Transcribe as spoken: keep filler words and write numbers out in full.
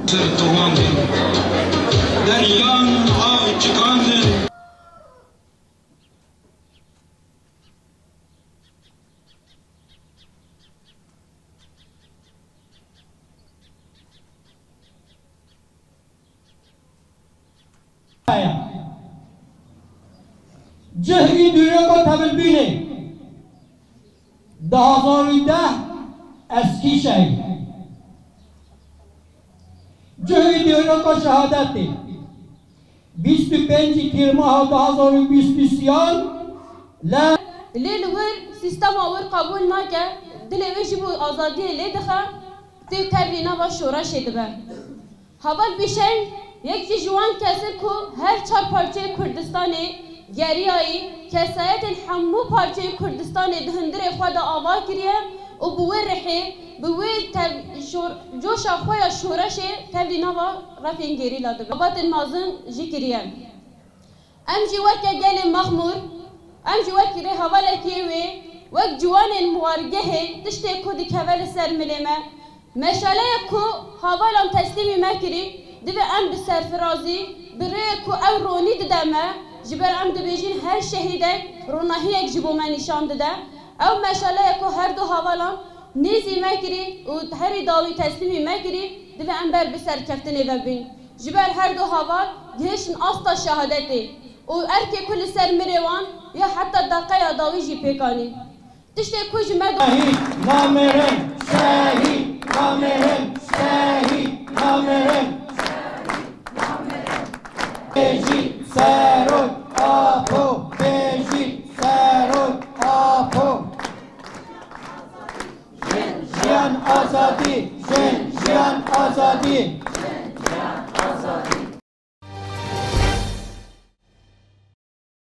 Ser tovandin, deryan av çikandin. Cih î dûreka tevilbînê, du hazar û deh Eskîşehîr. Cih î dûreka şehadetê, bîst û pêncî Tîrmeha du hazar û bîst û sêyan le. Lê li wir sîstema wir qebûl nake, dilê wê jî bo azadiyê lê dixe, tê tevlî nava şoreşê dibe. Heval Bîşeng yek jî ji wan kes e ku her çar parçeyê Kurdistanê geriyayî, kesayetên hemû parçeyên Kurdistanê di hundirê xwe de ava kiriye û bi wê rihê, bi wê tev-, şor-, coşa xwe ya şoreşê tevlî nava refên gerîla dibe. Xebatên mezin jî kiriye. Em jî weke gelê Mexmûr, em jî wek rêhevalekî wê, wek ciwanên wargehê tiştê ku dikeve li ser milê me, meşaleyek ku havalan teslîmî me kirî, divê em bi serfirazî, bi rêyek ku ew ronî dide me, ji ber em dibêjin her şehîdek ronahiyek ji bo me nîşan dide. Ew meşaleyek ku her du havalan nêzî me kirî û herî dawî teslîmî me kirî, divê em ber bi serkeftinê ve bîn. Ji ber her du heval gihiştin asta şehadetê û erkê ku li ser mirê wan ya heta deqeya dawî jî pêk anî. Tiştê ku ji me do- Şehîd namerin, şehîd namerin, şehîd namerin. Bêjî serok Apo, bêjî serok Apo. Jin, jiyan, azadî, jin, jiyan, azadî.